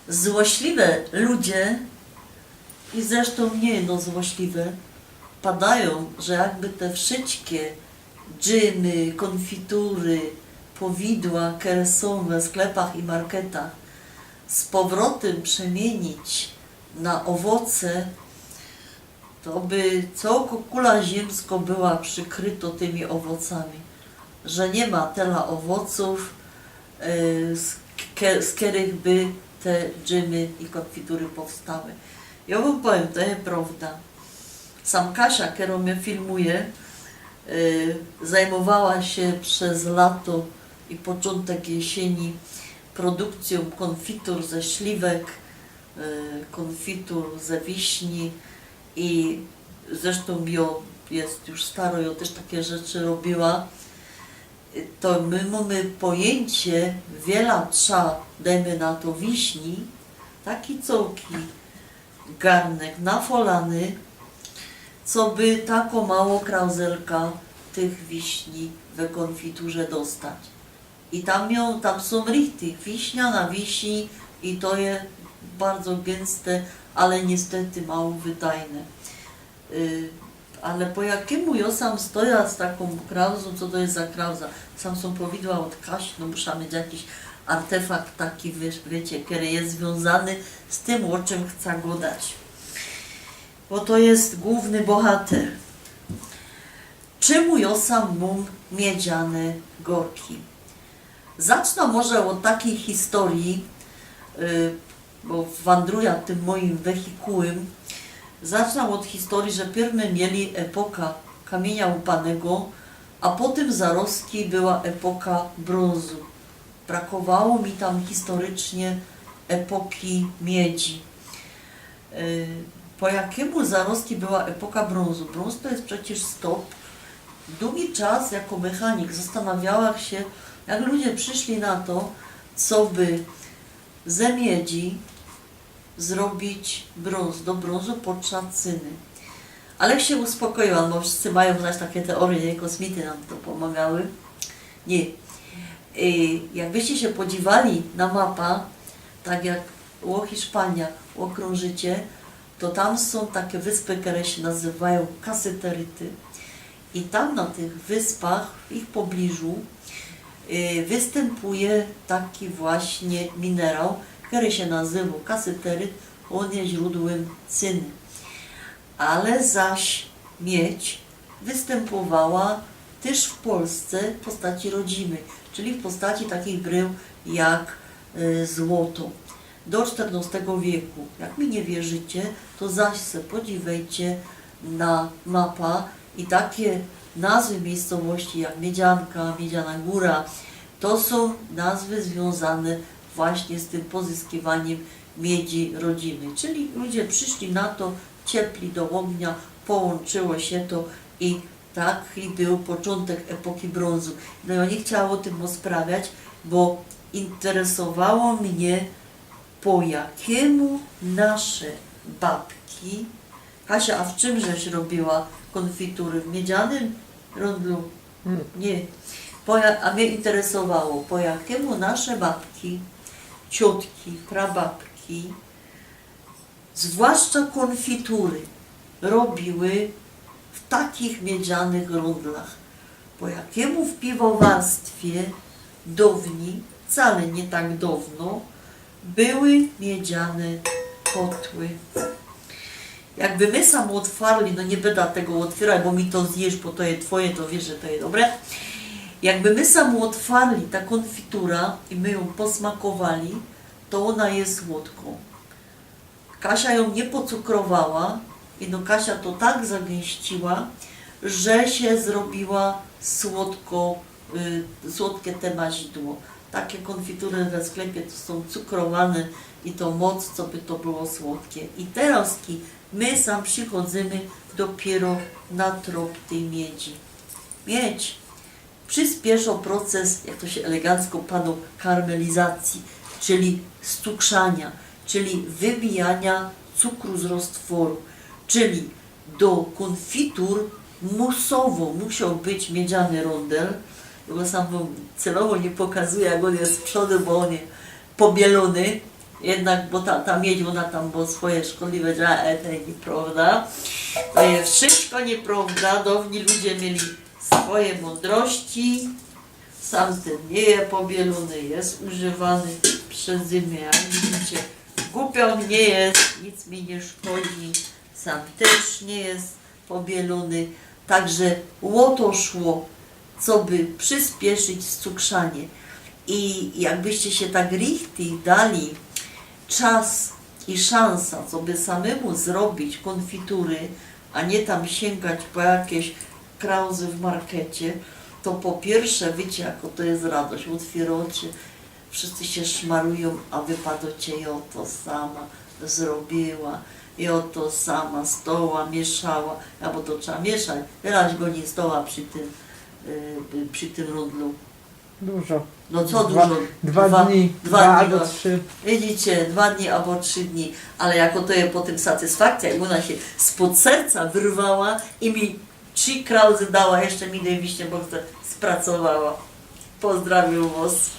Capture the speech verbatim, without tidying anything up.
Złośliwe ludzie, i zresztōm niy no złośliwe, padajōm, że jakby te wszyjske dżymy, kōnfitury, powidła, kere sōm we sklepach i marketach, z powrotym przemienić na owoce, to by cołko kula ziymsko była przykryto tymi owocami, że niy ma tela owocōw, e, z, ke, z kerych by te dżymy i kōnfitury powstały. Jŏ wōm powiym, to je prowda. Sam Kasia, kerŏ mie filmuje, e, zajmowała sie bez lato i poczōntek jesyni produkcyjōm kōnfitur ze śliwek, e, kōnfitur ze wiśni i zresztōm jŏ je już starŏ, jŏ tyż take rzeczy robiyła. To my mōmy pojyńcie, wiela trza, dejmy na to, wiśni, taki cołki garnek nafolany, coby tako mało krauzelka tych wiśni we kōnfiturze dostać. I tam mioł, tam sōm richtig, wiśnia na wiśni i to je bardzo gynste, ale niystety mało wydajne. Y, ale po jakymu jŏ sam stoja z takōm krauzōm, co to je za krauza? Sam sōm powidła ôd Kasi, no musza mieć jakiś artefakt taki, wie, wiycie, kery je zwiōnzany z tym, ô czym chca godać. Bo to je głōwny bohater. Czymu jŏ sam mōm miedziane gorki? Zacznã może ôd takij historyje, y, bo wandruja tym mojim wehikułym. Zacznã ôd historyje, że piyrw my mieli epoka kamiynia łupanego, a potym zarŏzki była epoka brōnzu. Brakowało mi tam historycznie epoki miedzi. Y, po jakimu zarŏzki była epoka brōnzu? Brōnz to je przecież stop. Dugi czas jako mechanik zastanawiała sie, jak ludzie prziszli na to, coby ze miedzi zrobić brōnz. Do brōnzu potrzeba cyny. Ale sie uspokoiłam, bo wszyscy majōm znać take teoryje, niy? Kosmity nam to pōmagały. Niy. Y, jakbyście sie podziwali na mapa, tak jak ô Hiszpania ôkrōnżycie, to tam sōm take wyspy, kere sie nazywajōm kasyteryty. I tam na tych wyspach, w ich pobliżu, y, wystympuje taki właśnie minerał, kery sie nazywŏ kasyteryt, ôn je źrōdłym cyny. Ale zaś miedź wystympowała tyż w Polsce w postaci rodzimyj, czyli w postaci takich brył jak, y, złoto. Do sztyrnŏstego wieku. Jak mi niy wierzycie, to zaś se podziwejcie na mapa i take nazwy miejscowości jak Miedzianka, Miedziana Góra, to sōm nazwy zwiōnzane właśnie z tym pozyskiwaniym miedzi rodzimyj. Czyli ludzie prziszli na to, ciepli do ôgnia, połōnczyło sie to i taki bōł poczōntek epoki brōnzu. No i niy chciała ô tym rozprawiać, bo interesowało mie, po jakimu nasze babki... Kasia, a w czym żeś robiyła kōnfitury? W miedzianym rōndlu? Hmm. Niy. Po ja-, a mie interesowało, po jakimu nasze babki, ciotki, prababki, zwłaszcza kōnfitury robiły w takich miedzianych rōndlach. Po jakimu w piwowarstwie downij, wcale niy tak downo, były miedziane kotły. Jakby my sam ôtwarli, no niy byda tego ôtwierać, bo mi to zjysz, bo to je twoje, to wiysz, że to je dobre. Jakby my sam ôtwarli ta kōnfitura i my jōm posmakowali, to ôna je słodko. Kasia jōm niy pocukrowała i no Kasia to tak zagęściła, że sie zrobiła słodko, y, słodkie te mazidło. Take kōnfitury we sklepie to sōm cukrowane i to moc, coby to było słodkie. I terŏzki my sam przichodzymy dopiyro na trop tyj miedzi. Miedź przispiyszŏ proces, jak to sie elegancko padŏ, karmelizacji, czyli stukrzania, czyli wybijania cukru z roztworu. Czyli do kōnfitur musowo musioł być miedziany rōndel. Jŏ go sam wōm celowo niy pokazuja, jak ôn je z przodu, bo ôn je pobielōny. Jednak, bo ta, ta miedź, ôna tam, bo swoje szkodliwe działa, ale to niy prowda. To je wszystko niy prowda. Downi ludzie mieli swoje mōndrości. Sam tyn niy je pobielōny, je używany przez zymie. Jak widzicie, gupiōm niy je, nic mi niy szkodzi. Sam tyż niy je pobielōny. Także ô to szło, coby przyspieszyć cukrzanie. I jakbyście sie tak richtig dali czas i szansa, coby samymu zrobić kōnfitury, a niy tam sięgać po jakeś krauzy w markecie, to po piyrsze, wiycie, jako to je radość, ôtwiyrocie, wszyscy sie szmarujōm, a wy padocie: „Jo to sama zrobiła, jo to sama stoła mieszała”, a bo to trzeba mieszać, tela go niy stoła przi tym, yy, przi tym rundlu. Dużo. No co Dwa- dużo? Dwa dni, dwa dwa dni, abo no. Trzi. Widzicie, dwa dni abo trzi dni, ale jako to je potym satysfakcjŏ i ôna sie spod serca wyrwała i mi trzi krauzy dała, jeszcze mi do wiśnie, bo spracowała. Pozdrawiōm wŏs.